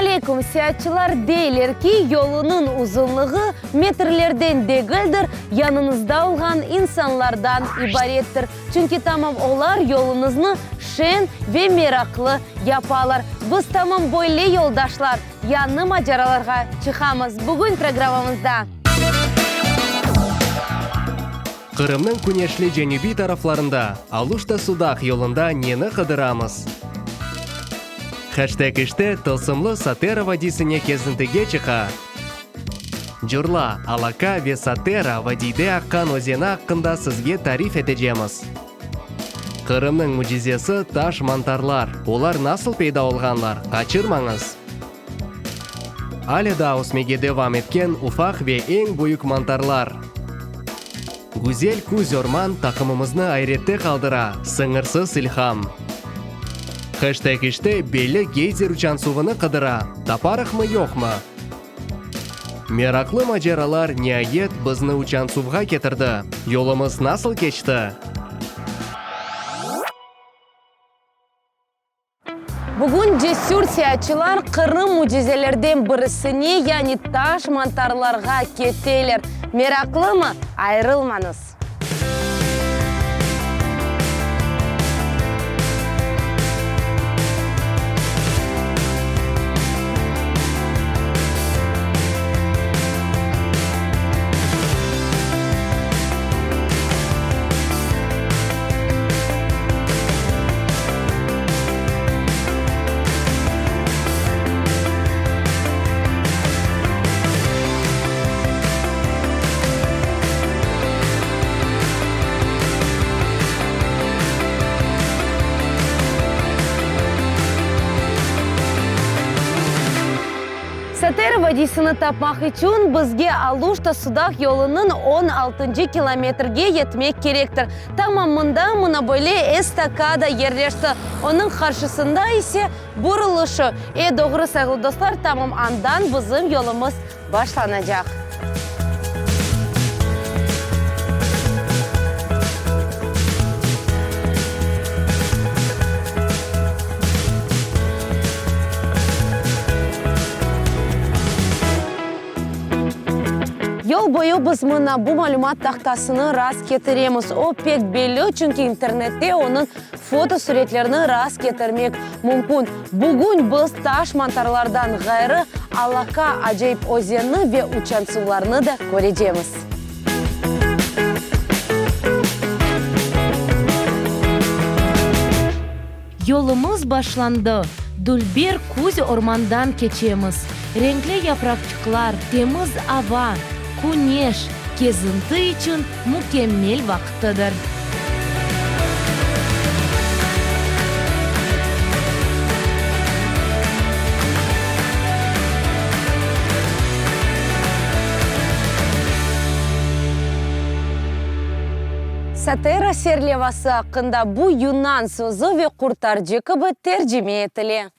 aleyküm, seyaatçılar deyler ki, yolunıñ uzunlığı metrlerden degildir, yanıñızda olğan insanlardan ibarettir. Çünki tamam olar yoluñıznı şeñ ve meraqlı yapalar. Biz tamam böyle yoldaşlar, yañı maceralarğa çıqamız. Bugün programmamızda. Qırımnıñ küneşli cenübiy taraflarında, Aluşta-Sudaq yolunda neni qıdıramız? Heşteg işte tılsımlı Sotera vadiysine kezintige çıqa. Curla, Alaka ve Sotera vadiyde aqqan özeni aqqında sizge tarif etecemiz. Qırımnıñ mücizesi taş mantarlar, olar nasıl peyda olğanlar, qaçırmañız! Ale daa ösmege devam etken ufaq ve eñ büyük mantarlar. Güzel küz orman taqımımıznı ayrette qaldıra, sıñırsız ilham. Heşteg işte belli geyzer uçansuvını qıdıra, taparıqmı-yoqmı? Meraqlı maceralar niayet bizni uçansuvğa ketirdi. Yolumız nasıl keçti? Bugün cesür seyaatçılar Qırım mücizelerden birisine, yani taş mantarlarğa keteler. Meraqlımı? Ayırılmañız! Satera vadiysini tapmaq içün bizge Aluşta-Sudaq yolunıñ on altıncı kilometrge yetmek kerektir. Tamam mında mına böyle estakada yerleşti, onıñ qarşısında ise burulışı. E, doğru, sayğılı dostlar, tamam andan bizim yolumız başlanacaq. Yol boyu biz mına bu malümat tahtasını rast ketiremiz. O pek belli, çünki internette onıñ fotosuretlerini rast ketirmek mümkün. Bugün biz taş mantarlardan ğayrı, Alaka acayip özenni ve uçansuvlarnı da körecemiz. Yolumız başlandı. Dülber küz ormandan keçemiz. Renkli yapraqçıqlar, temiz ava, küneş, kezinti içün mükemmel vaqtıdır. Sotera serlevası aqqında bu yunan sözü ve qurtarcı kibi tercime etile.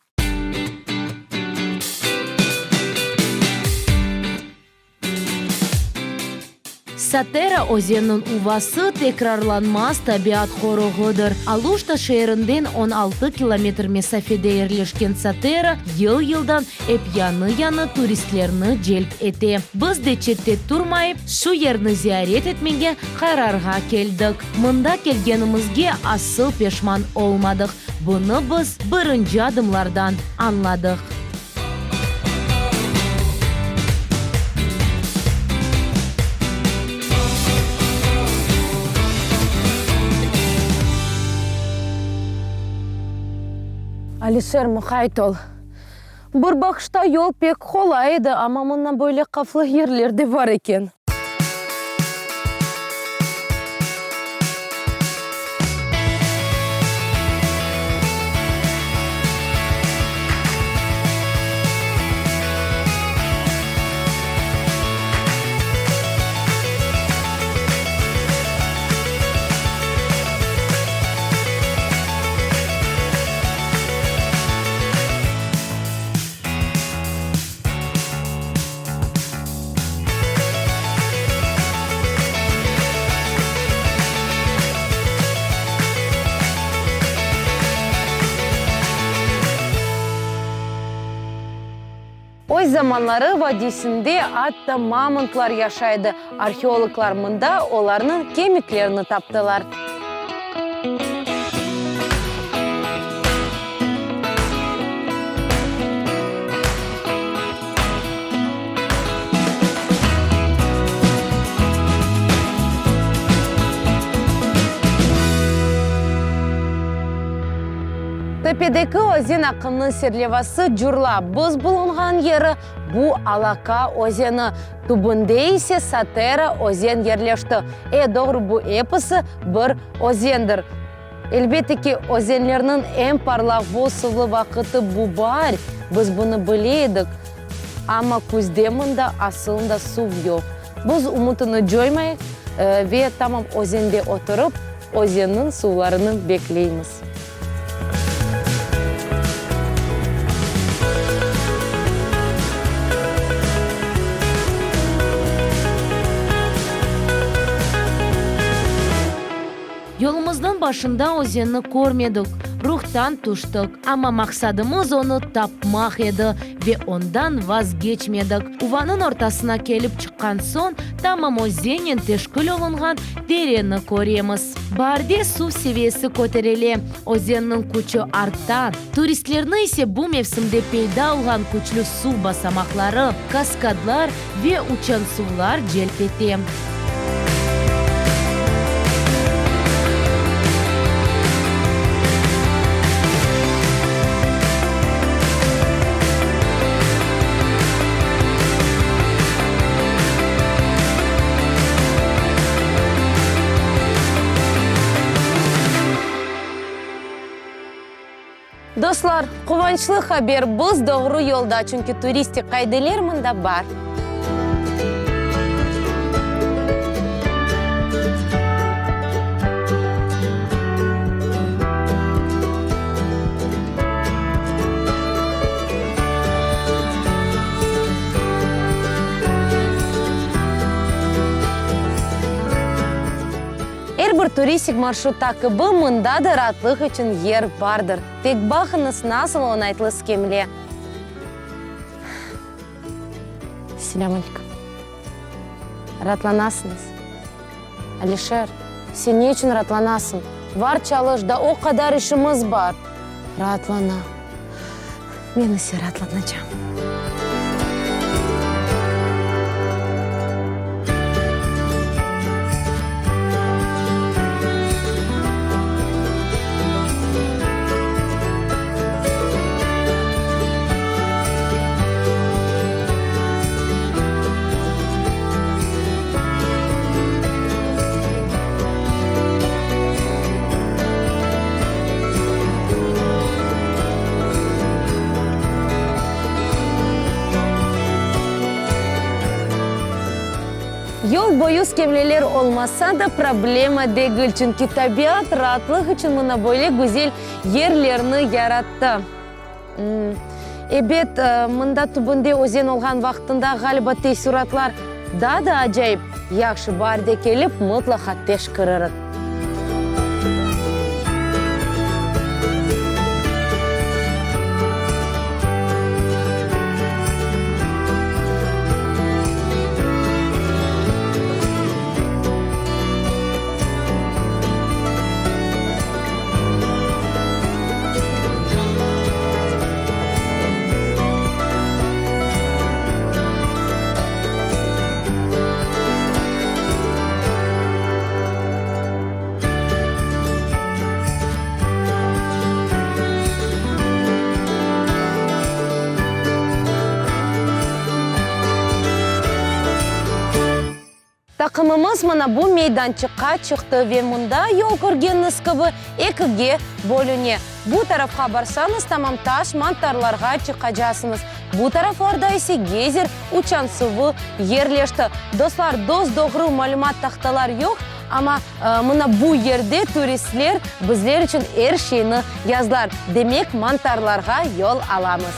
Sotera özenniñ uvası tekrarlanmaz tabiat qoruğıdır. Aluşta şeerinden 16 kilometr mesafede yerleşken Sotera yıl-yıldan ep yañı-yañı turistlerni celp ete. Biz de çette turmayıp, şu yerni ziyaret etmege qararğa keldik. Mında kelgenimizge asıl peşman olmadıq. Bunı biz birinci adımlardan añladıq. Alişer, muqayt ol. Bir baqışta yol pek qolay edi, amma mında böyle qaflı yerler de bar eken. Öz zamanları vadiysinde atta mamontlar yaşaydı, arheologlar mında olarnıñ kemiklerini taptılar. Töpedeki özen aqımnıñ serlevası Curla, biz bulunğan yeri, bu Alaka özeni, tübünde ise Satera özen yerleşti. E, doğru, bu episi bir özendir. Elbette ki, özenlerniñ eñ parlaq bol suvlı vaqıtı bu baar, biz bunı bile edik, amma küzde mında asılında suv yoq. Biz ümütini coymayıq ve tamam özende oturıp, özenniñ suvlarını bekleymiz. Yolumıznıñ başında özenni körmedik, ruhtan tüştik, amma maqsadımız onı tapmaq edi ve ondan vazgeçmedik. Uvanıñ ortasına kelip çıqqan soñ, tamam özennen teşkil olunğan dereni köremiz. Baarde suv seviyesi köterile, özenniñ küçü arta, turistlerni ise bu mevsimde peyda olğan küçlü suv basamaqları, kaskadlar ve uçansuvlar celp ete. Dostlar, quvançlı haber, biz doğru yolda, çünki turistik qaideler mında bar. Er bir turistik marşrutta kibi, mında da raatlıq içün yer bardır. Tek baqıñız, nasıl oñaytlı skemle. Selâm aleyküm. Raatlanasıñız? Alişer, sen ne içün raatlanasıñ? Var çalış, da o qadar işimiz bar. Raatlana. Men ise raatlanacam. Yol boyu skemleler olmasa da, problema degil, çünki tabiat raatlıq içün mına böyle güzel yerlerni yarattı. Ebet, mında tübünde özen olğan vaqtında, ğaliba, teessuratlar daa da acayip. Yahşı, baarde kelip, mıtlaqa teşkiririk. Taqımımız mına bu meydançıqqa çıqtı ve mında yol körgeniñiz kibi ekige bölüne. Bu tarafqa barsañız, tamam taş mantarlarğa çıqacasıñız. Bu taraflarda ise geyzer uçansuvı yerleşti. Dostlar, dos-doğru malümat tahtalar yoq, amma mına bu yerde turistler bizler içün er şeyni yazdılar. Demek, mantarlarğa yol alamız.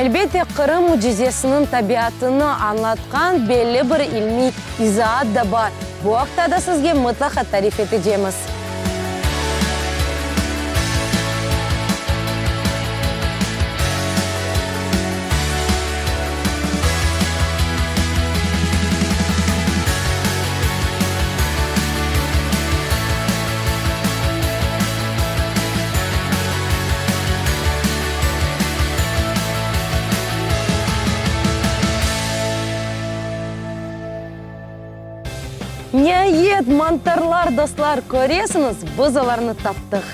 Elbette, Qırım mücizesiniñ tabiatını añlatqan belli bir ilmiy izaat da bar. Bu aqta da sizge mıtlaqa tarif etecemiz. Niayet, mantarlar, dostlar, köresiñiz, biz olarnı taptıq.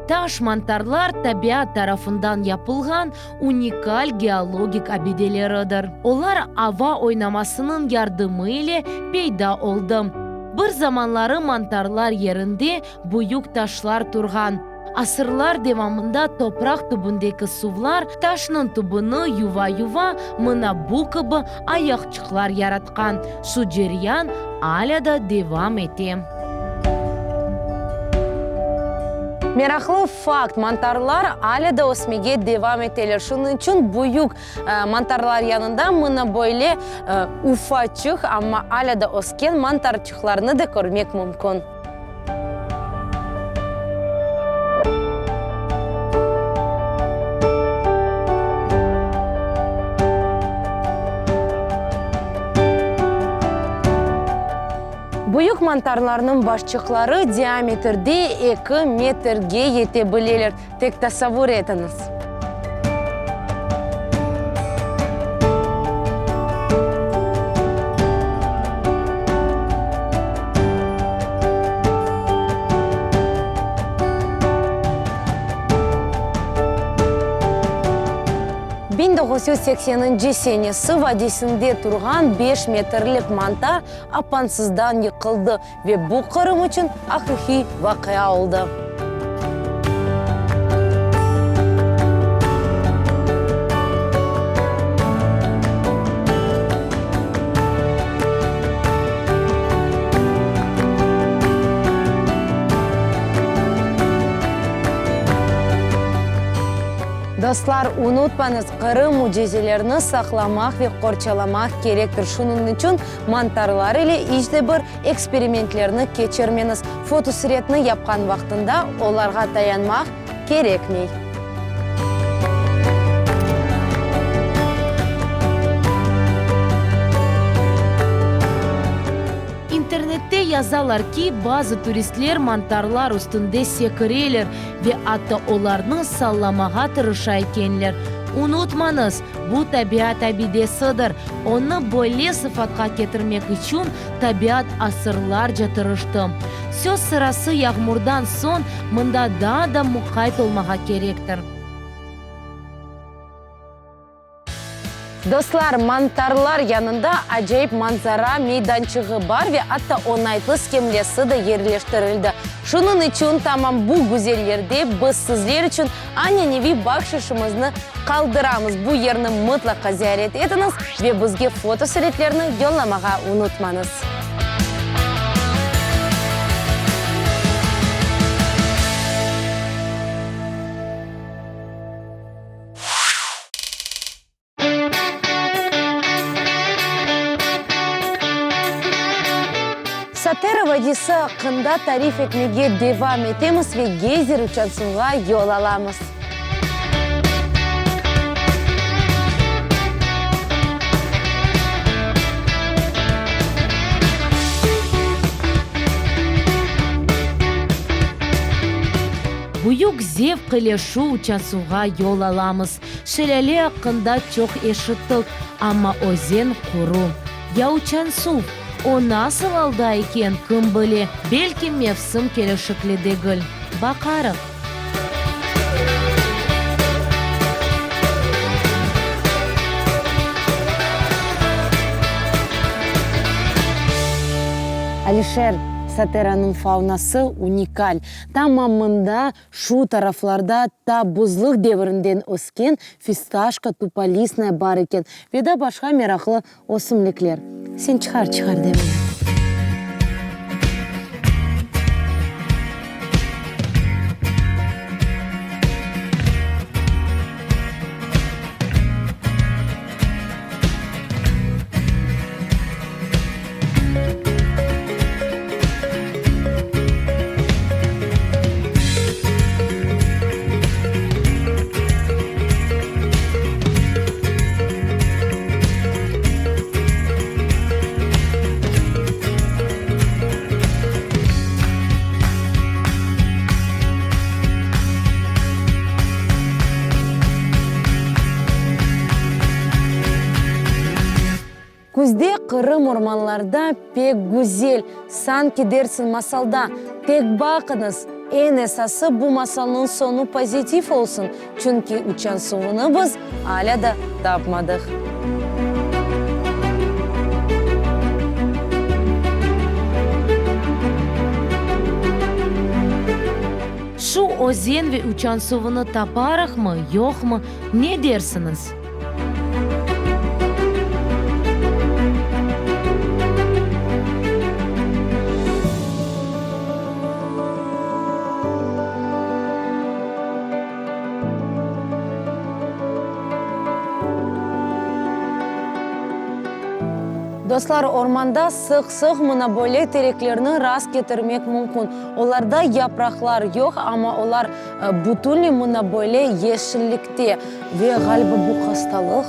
Taş mantarlar tabiat tarafından yapılğan unikal geologik abideleridir. Olar ava oynamasınıñ yardımı ile peyda oldı. Bir zamanları mantarlar yerinde büyük taşlar turğan. Asırlar devamında topraq tübündeki suvlar taşnıñ tübüni yuva-yuva mına bu kibi ayaqçıqlar yaratqan. Şu ceryan alâ da devam ete. Meraqlı fakt, mantarlar alâ da ösmege devam eteler. Şunıñ içün büyük mantarlar yanında mına böyle ufaçıq, amma alâ da ösken mantarçıqlarnı da körmek mümkün. Büyük mantarlarnıñ başçıqları diametrde eki metrge yete bileler, tek tasavvur etiñiz. 1980-nci senesi vadiysinde turğan beş metrlik mantar apansızdan yıqıldı ve bu Qırım içün aqiqiy vaqia oldı. Dostlar, unutmañız, Qırım mücizelerini saqlamaq ve qorçalamaq kerektir. Şunıñ içün Mantarlar ile iç de bir eksperimentlerni keçirmeñiz. Fotosuretni yapqan vaqtında olarğa tayanmaq kerekmey. İnternette yazalar ki, bazı turistler mantarlar üstünde sekireler ve atta olarnı sallamağa tırışa ekenler. Unutmañız, bu tabiat abidesidir, onı böyle sıfatqa ketirmek içün tabiat asırlarca tırıştı. Söz sırası, yağmurdan soñ mında daa da muqayt olmağa kerektir. Dostlar, mantarlar yanında acayip manzara meydançığı bar ve atta oñaytlı skemlesi de yerleştirildi. Şunıñ içün tamam bu güzel yerde biz sizler içün ananeviy bahşışımıznı qaldıramız. Bu yerni mıtlaqa ziyaret etiñiz ve bizge fotosuretlerni yollamağa unutmañız. Satera vadiysi aqqında tarif etmege devam etemiz ve Geyzer uçansuvğa yol alamız. Büyük zevq ile şu uçansuvğa yol alamız. Şelâle aqqında çoq eşittik, amma özen quru. Ya uçansuv? O nasıl alda eken, kim bile, belki mevsim kelişikli degil. Baqarıq. Alişer, Sateranıñ faunası unikal. Tamam mında, şu taraflarda ta buzlıq devirinden ösken fistaşka tupolisnaya bar eken ve da başqa meraqlı ösümlikler. Sen çıqar, çıqar, devam et. Küzde Qırım ormanlarda pek güzel, sanki dersiñ masalda. Tek baqıñız, eñ esası bu masalnıñ soñu pozitiv olsun, çünki uçansuvunı biz alâ da tapmadıq. Şu özen ve uçansuvunı taparıqmı, yoqmı, ne dersiñiz? Dostlar, ormanda sıq-sıq mına böyle tereklerni rast ketirmek mümkün. Olarda yapraqlar yoq, amma olar bütünley mına böyle yeşillikte. Ve, ğaliba, bu hastalıq.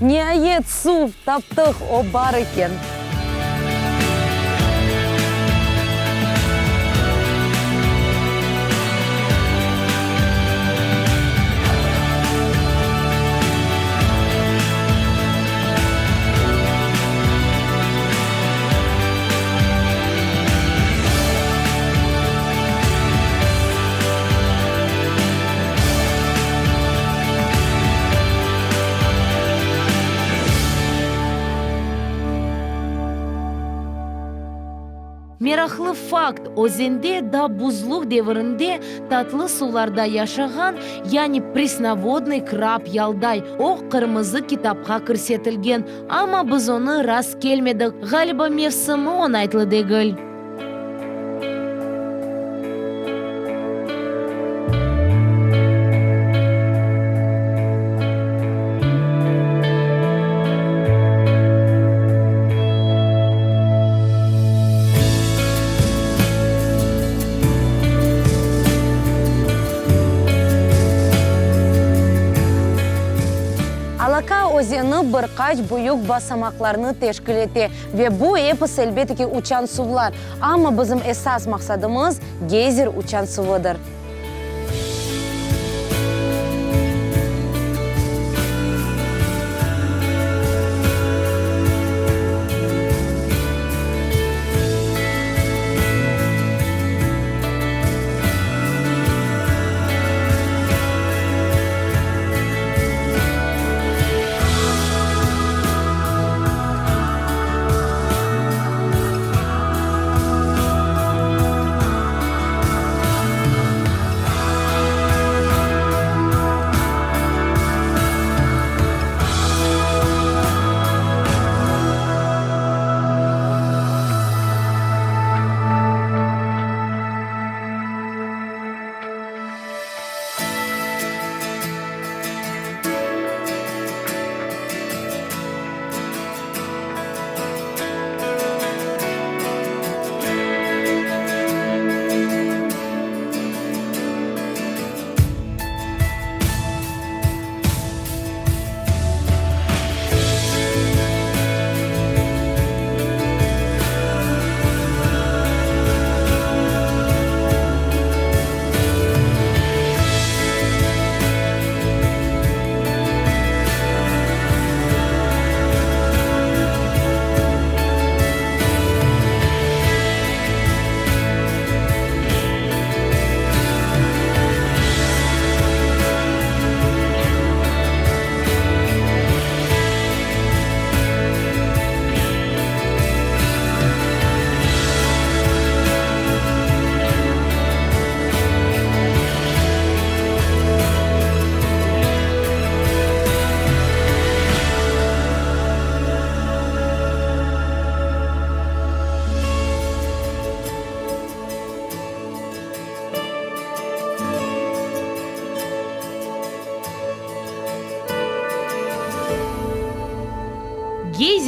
Niayet, suv taptıq, o bar eken. Meraqlı fakt, özende daa buzluq devirinde tatlı suvlarda yaşağan, yani presnovodnıy krab yalday, o, Qırmızı kitapqa kirsetilgen, amma biz onı rastkelmedik, ğaliba mevsimi oñaytlı degil. Alaka özeni bir qaç büyük basamaqlarnı teşkil ete ve bu episi, elbette ki, uçan suvlar. Amma bizim esas maqsadımız, geyzer uçansuvıdır.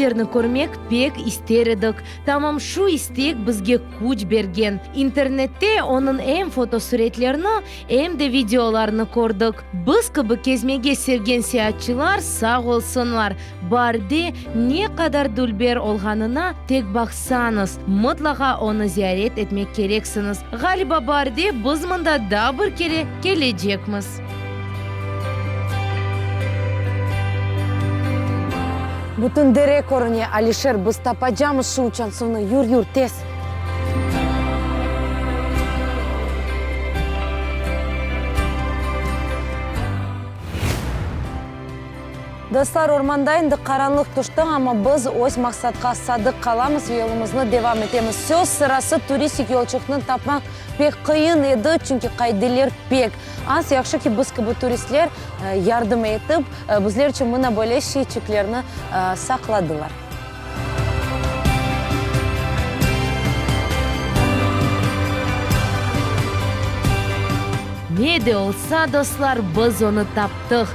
Geyzerni körmek pek ister edik. Tamam şu istek bizge küç bergen. İnternette onıñ em fotosuretlerini, em de videolarını kördik. Biz kibi kezmege sevgen seyaatçılar sağ olsunlar. Baarde ne qadar dülber olğanına tek baqsañız, mıtlaqa onı ziyaret etmek kereksiñiz. Ğaliba, baarde biz mında daa bir kere kelecekmiz. Bütün dere körüne, Alişer, biz tapacamız şu uçansuvnı, yür, yür, tez! Dostlar, ormanda endi qaranlıq tüşti, amma biz öz maqsatqa sadıq qalamız ve yolumıznı devam etemiz. Söz sırası, turistik yolçuqnı tapmaq pek qıyın edi, çünki qaideler pek az. Yahşı ki, biz kibi turistler yardım etip, bizler içün mına böyle şeyçiklerni saqladılar. Ne de olsa, dostlar, biz onı taptıq,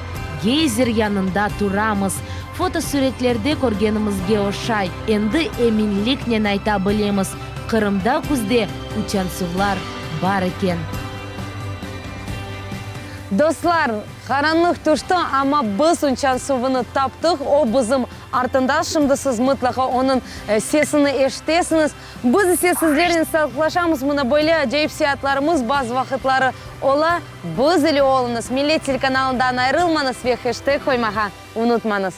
geyzer yanında turamız. Fotosuretlerde körgenimizge oşay, endi eminliknen ayta bilemiz, Qırımda küzde uçansuvlar bar eken. Dostlar, qaranlıq tüşti, amma biz uçansuvını taptıq, o bizim Artında şimdi siz mıtlaqa onıñ sesini eşitesiñiz. Biz ise sizlernen sağlıqlaşamız, mına böyle acayip seyaatlarımız bazı vaqıtları ola. Biz ile oluñız, Millet telekanalından ayrılmañız ve heşteg qoymağa unutmañız.